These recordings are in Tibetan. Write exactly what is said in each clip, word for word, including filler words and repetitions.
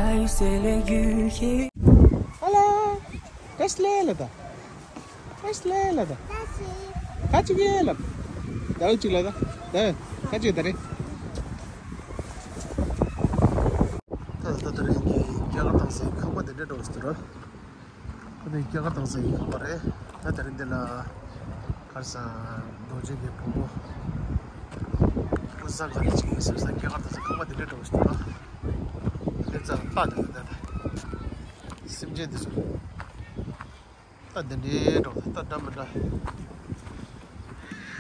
ཨ་ལ། ཀ་ཤི་ལེ་ལ་ད། ཀ་ཤི་ལེ་ལ་ད། ཁ་ཅིག་ཡེ་ལ། ད་ཅིག་ལ་ད། ད་ཁ་ཅིག་ད་རེད། ད་ད་ད་རེད་ཀྱི་རྒྱ་གར་དང་སའི་ཁང་པ་དེ་འདྲ་འགྲོ་སྲིད་ར། ཁོ་ནི་རྒྱ་གར་དང་སའི་ཁང་པ་རེད། ད་དེ་རིང་འདི་ལ་གར་ས་རྡོ་རྗེ་གི་ཕུང་པོ། ཀུན་བཟང་ག་རེ་ཅིག་ཡིན་ཟེར་ས་རྒྱ་གར་དང་སའི་ཁང་པ་དེ་འདྲ་འགྲོ་སྲིད་ར། དེ་ཙམ་ལྟ་དེ་ད་ད། སེམས་ཅན་དེ་ཚོ། ད་འདི་འདྲའི་འགྲོ་ད་ད་འདྲ་མི་འདྲ།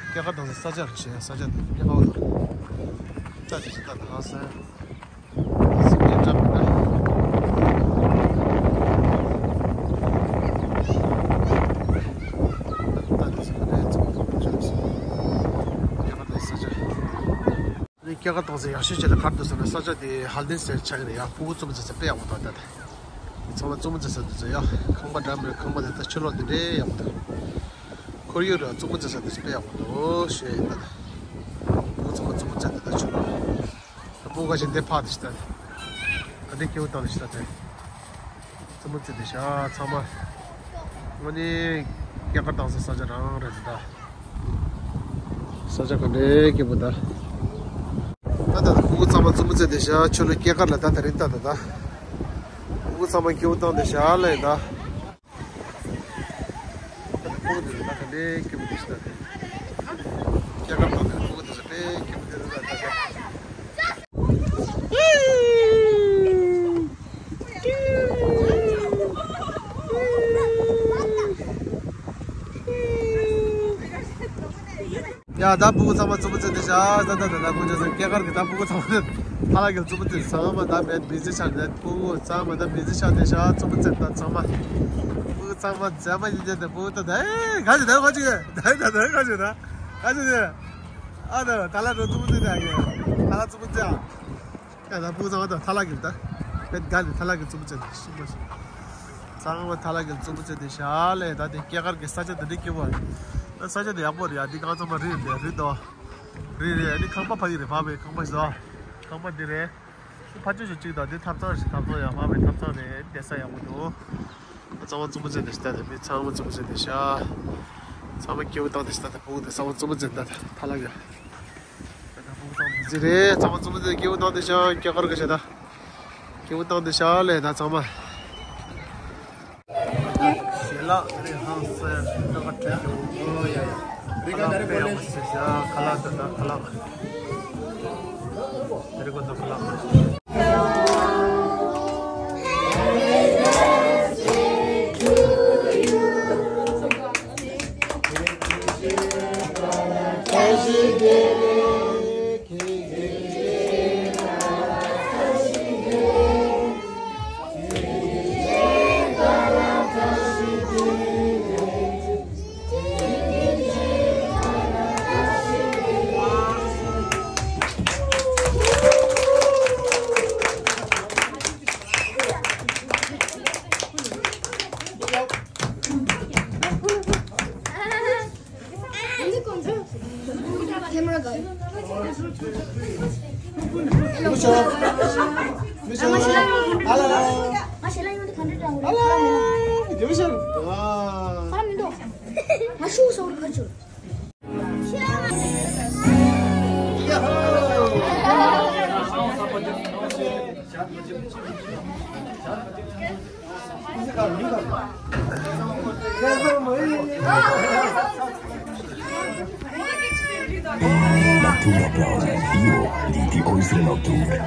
སྐྱེ་ཁ་དང་ས་ཆ་རེད་ཤེས་ས་ཆ་དེ་སྐྱེ་ཁ་བ་ད། ད་དེ་ཚོ་ད་ད་ཧང་སང་། སེམས་ཅན་འདྲ་མི་འདྲ། ད་དེ་ཚོ་ད་རེད་ཚོ་ད་ཆ་རེད་ཤེས། སྐྱེ་ཁ་དང་ས་ཆ། སྐྱེ་རྒ་གཏོང་ས་ཡག་ཤོས་ཅིག་ལ་ག་རེ་འདུག་ཟེར་ན། ས་ཆ་དེ་ཧལ་དིན་ཟེར་ཆགས་ཀྱི་རེད་ཡ། ཕྲུ་གུ་རྩེད་མོ་རྩེ་ས་དཔེ་ཡག་པོ་འདུག་ད་ད། ཚང་མ་རྩེད་མོ་རྩེ་ས་འདུག་ཟེར་ཡ། ཁང་པ་འདྲ་མི་འདྲ་ཁང་པ་དེ་ད་ཕྱི་ལོགས་དེ་འདྲའི་ཡག་པོ་འདུག་ཁོར་ཡུག་ར་རྩེད་མོ་རྩེ་ས་དེ་ཚོ་དཔེ་ཡག་པོ་འདུག་ཞེས་ད་ད། ཕྲུ་གུ་ཚང་མ་རྩེད་མོ་རྩེ་དེ་ད་ཕྱི་ལོགས་ར། ཕྲུ་གུ་ཁ་ཤས་འདི་ཕར་དེ་ཤི་ད། ད་འདི་སྐྱེ་བོ་བཏང་དེ་ཤི་ད་དེ། རྩེད་མོ་རྩེ་དེ་ཤ་ཚང་མ། དངོས་གནས་སྐྱེ་རྒ་གཏོང་ས་ས་ཆ་རང་རེད་ད། ས་ཆ་ག་འདྲའི་སྐྱིད་པོ་ད། ད་ད་ད་ཕྲུ་གུ་ཚང་མ་རྩེད་མོ་རྩེ་དེ་ཤ་ཆུ་ལོ་སྐྱེ་རྒ་ལ་ད་ད་རེད་ད་ད་ད། ཕྲུ་གུ་ཚང་མ་སྐྱིད་པོ་བཏང་དེ་ཤ་ལས་ད། ད་ད་ཕྲུ་གུ་དེ་ད་ག་འདྲའི་སྐྱིད་པོ་དེ་ཤ་ད་དེ། སྐྱེ་རྒ་གཏོང་དེ་ཕྲུ་གུ་དེ་ཤ་དཔེ་སྐྱིད་པོ་དེ་ད་ད་ད། ཡ་ད་ཕྲུ་གུ་ཚང་མ་རྩེད་མོ་རྩེ་དེ་ཤ་ད་ད་ད་ད་ཕྲུ་གུ་ཚང་མ་སྐྱེ་རྒ་གི་ད་ཕྲུ་གུ་ཚང་མ་ཐ་ལ་གི་རྩེད་མོ་རྩེ་ཚང་མ་ད་མེད་བི་ཟི་ཆགས་ནས་ཕྲུ་གུ་ཚང་མ་ད་བི་ཟི་ཆགས་དེ་ཤ་རྩེད་མོ་རྩེ་ད་ཚང་མ་ཕྲུ་གུ་ཚང་མ་རྩེད་མོ་ཡིན་དེ་ད་ཕྲུ་གུ་ད་ད་ག་ཅི་ད་ག་ཅི་ད་ད་ག་ཅི་ད་ག་ཅི་ད་ཨ་ད་ཐ་ལ་འགྲོ་རྩེད་མོ་རྩེ་ད་ག་ཐ་ལ་རྩེད་མོ་རྩེ་ཨ། ཡ་ད་ཕྲུ་གུ་ཚང་མ་ད་ཐ་ལ་གི་ད། བེད་ག་ནས་ཐ་ལ་གི་རྩེད་མོ་རྩེ་དེ་ཤི་མ་ཤི། ཚང་མ་ཐ་ལ་གི་རྩེད་མོ་རྩེ་དེ་ཤ་ལས་ད་དེ་སྐྱེ་རྒ་གི་ས་ཆ་དེ་འདྲ་སྐྱིད་པོ་རེད། ས་ཆ་དེ་ཡག་པོ་རེད་ཡ། འདི་གང་ཚང་མ་རི་རེད་རི་དོ། རི་རེད་ཨ་ནི་ཁང་པ་ཕ་གི་རེད་ཕ་བའི་ཁང་པ་ཞིག་དོ། ཁང་པ་འདི་རེད། ཕ་ཆོས་ཤིག་གཅིག་དང་འདི་ཐབ་ཚང་ཞིག་ཐབ་ཚང་ཡང་ཕ་བའི་ཐབ་ཚང་རེད་བསྡད་ས་ཡག་པོ་འདུག་ཚང་མ་རྩེད་མོ་རྩེ་དེ་ཤ་ད་དེ་མི་ཚང་མ་རྩེད་མོ་རྩེ་དེ་ཤ། ཚང་མ་སྐྱིད་པོ་བཏང་དེ་ཤ་ད་དེ་ཕྲུ་གུ་དེ་ཚང་མ་རྩེད་མོ་རྩེ་ད་དེ་ཐ་ལ་གི། ཟེར་རེད། ཚང་མ་རྩེད་མོ་རྩེ་སྐྱིད་པོ་བཏང་དེ་ཤ་སྐྱེ་རྒ་གི་ཤ་ད། སྐྱིད་པོ་བཏང་དེ་ཤ་ལས་ད་ཚང་མ། ཞལ་ལག་རེ་ཧང་སེ་ད་ག་ཁྲེ་ཁྲེ་འོ་ཡ་ཡ། རེ་ག་ད་རེ་གོ་ལེ་ཤ་ཁ་ལག་ད་ད་ཁ་ལག་རེ་གོ་ད་ཁ་ལག Camera guy. Hello. Hello. Nocturno Brown, Dio, di Dico Isle Nocturne.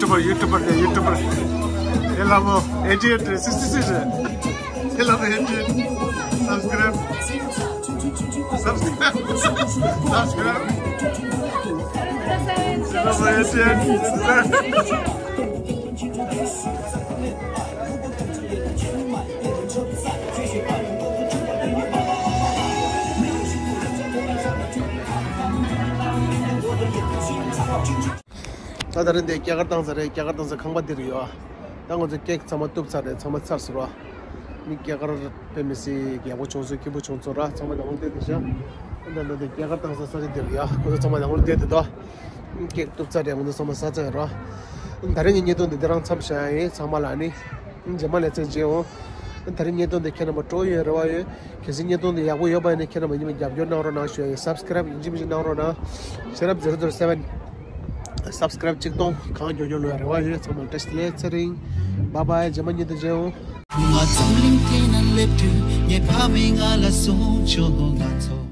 YouTuber, YouTuber. Hello, eighty-eight, sixty-six. Hello, eighty-eight. Subscribe. Subscribe. Subscribe. Hello, eighty-eight. Subscribe. ད་ད་རིང་འདི་རྒྱ་གར་བཏང་ས་རེད། རྒྱ་གར་བཏང་ས་ཁང་པ་འདི་རེད་ཡོད། ད་ང་ཚོ་ཀེག་ཚང་མ་གཏུབ་ཚར་རེད། ཚང་མ་ཚར་སོང་ར། ནི་རྒྱ་གར་དཔེ་མི་སྲིད་ཡག་པོ་བྱུང་སོང་། སྐྱིད་པོ་བྱུང་སོང་ར། ཚང་མ་ནང་ལ་བསྡད་དེ་ཤག་ད་ད་འདི་རྒྱ་གར་བཏང་ས་ས་རེད་འདི་རེད་ཡ། ཁོ་ཚོ་ཚང་མ་ནང་ལ་བསྡད་དེ་ད། ཀེག་གཏུབ་ཚར་རེད། ང་ཚོ་ཚང་མ་ཟ་ཚར་ར། ད་རིང་གི་བརྙན་ཐུང་འདི་འདི་རང་མཚམས་བཞག་ཡིན། ཚང་མ་ལ་ནི། རྗེས་མ་ལ་ཚེ་རྗེས་འོང་། ད་རིང་བརྙན་ཐུང་འདི་ཁྱེད་རྣམ་པ་སྤྲོ་ཡོད་རེ་བ་ཡོད། གལ་སྲིད་བརྙན་ཐུང་འདི་ཡག་པོ་ཡོད་པ་ཡིན་ན་ཁྱེད་རྣམ་པ་ཉི་མ་རྒྱབ་སྐྱོར་གནང་རོགས་གནང་ཞུ་ཡ་ཡིན། Subscribe ཡིན་གཅིག་མིན་གཅིག་གནང་རོགས་གནང་། Sherab zero zero seven Subscribe གཅིག་སྟོང་གང་མགྱོགས་མགྱོགས་ལོས་རེ་བ་ཡོད། ཚང་མ་བཀྲ་ཤིས་བདེ་ལེགས། ཚེ་རིང་། Bye bye། རྗེས་མ་བརྙན་ཐུང་མཇལ་འོང་། ང་འཛམ་གླིང་འདི་ན་སླེབས་དུས་ངའི་ཕ་མས་ང་ལ་གསུངས་བྱུང་། ང་ཚོ།